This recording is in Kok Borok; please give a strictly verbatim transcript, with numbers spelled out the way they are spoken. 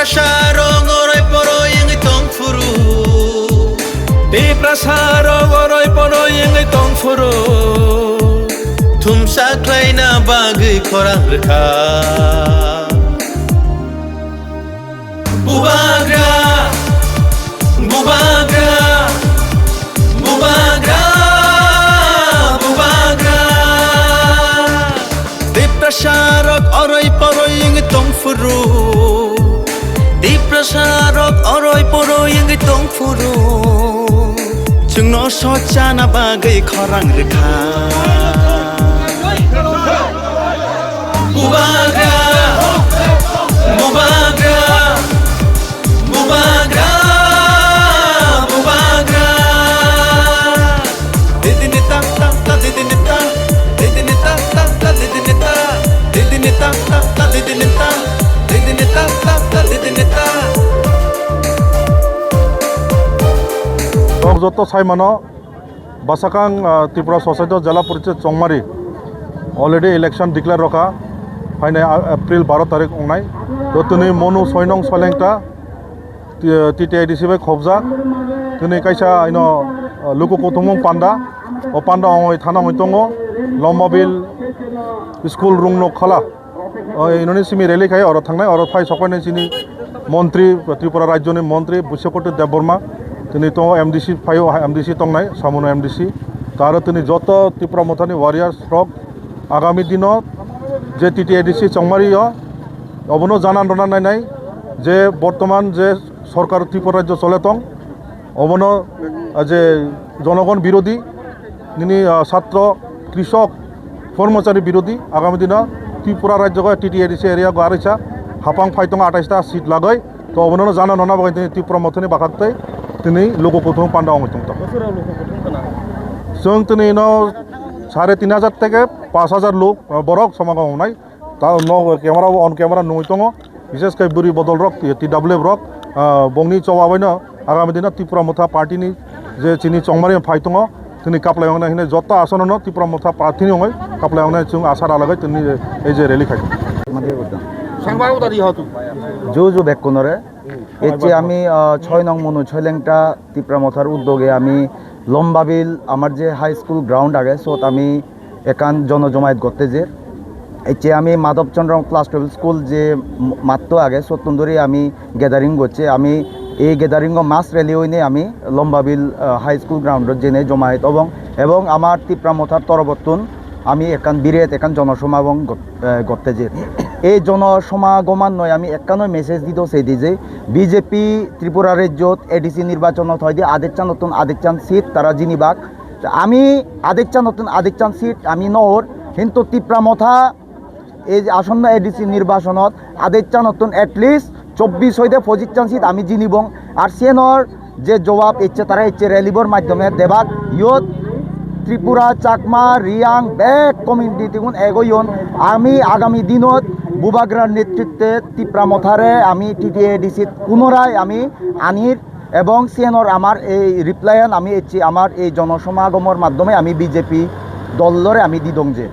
Tiprasa rok oroi poroi wngwi tong phuru. Tiprasa rok oroi poroi wngwi tong phuru. Thumsa khlaina bagwi khorang rwkha. Bubagra, bubagra, bubagra, bubagra. Tiprasa rok oroi poroi wngwi tong phuru. Tiprasa rok oroi poroi wngwi tong phuru. Chwngno sochana bagwi khorang rwkha. Bubagra, bubagra, bubagra, bubagra. Didini ta ta ta didini ta, didini ta ta ta didini ta, didini ta ta ta didini ta, didini ta ta ta didini ta. Tok joto sai mano. Bwsakang, ah, Tripura Society of Jela Porishad Chongmari already election declare rokha, phainai, ah, April baro tarik wngnai. To tini Monu Soinong Solengta, T-, T T A D C bai khobjak. Tini kaisa aino, ah, luku kuthumung panda. O panda ongoi thana ongoi tongo. Lombabil school rung nok khala. O inoni simi rally khai oro thangnai, oro phai sokphainai chini montri, Tripura rajyoni montri Biswakoti Debbarma, tini tongo M D C phaio, M D C tongnai, Samuno M D C. To aro tini joto Tipra Mothani warriors rok agami dino je T T A D C Chongmari o, obono janan rwna nainai je bortoman je sorkar Tripura rajyo chole tong, obono, ah, je jonogon birodhi, nini, ah, satro, krisok, kormochari birodhi, agami dino Tripura rajyo go T T A D C area go arisa hapang phai tongo atais ta seat lagoi, to obono jana nona bagwi tini Tipra Mothani bakhak tei tini luku kuthum panda ongoi tong tongo. Bosoro luku kuthum kana? Chwng tini no sare tin hajar theke panch hajar lok, ah, borok somagom wngnai. Ta no camera bo on camera nugwi tongo, bises khe bwrwi bodol rok, T W F rok, ah, bongni choba baino agami dino Tipra Motha party ni je chini Chongmari phai tongo, tini kaplai wngnai hinwi joto aswk no Tipra Motha party ni wngwi kaplai wngnai chwng asa ralagwi tini ei je rally khai. Sangba udari hotu. Ju ju bekkunore. Ecche ami, ah, choi nong Monu Soilengta Tipra Mothar uddoge ami Lombabil amar je high school ground age, sot ami ekkan jono jomayet gotte jer. Ecche ami Madhab Chandra Class twelve school je m-, matto age, sottun dori ami gathering gocche. Ami ei gathering o mass rally oine ami Lombabil, ah, high school ground o jene jomayet obong, ebong amar Tipra Mothar torobottun ami ekkan biret ekkan jono somagom got-, eh, gotte jer. Ei jono somagoman noi ami ekkano message dido sei di je B J P Tripura rajyot A D C nirbachonot hoide adekchanottun adekchan seat tara jinibak. Ami adekchanottun adekchan seat ami nohor, hintu Tipra Motha ei je asonno A D C nirbachonot adekchanottun at least chobbish hoide pojichan seat ami jinibong. Ar siyenor je jobab ecche tara ecche rally bor maddhome debak iyot Tripura, Chakma, Riyang bek community gun egoyon. Ami agami dinot Bubagra netritwe Tipra Mothare ami T T A D C punorai ami anir ebong siyenor amar ei reply an ami ecche amar ei jonosomagomor maddhome ami B J P dollore ami didong je.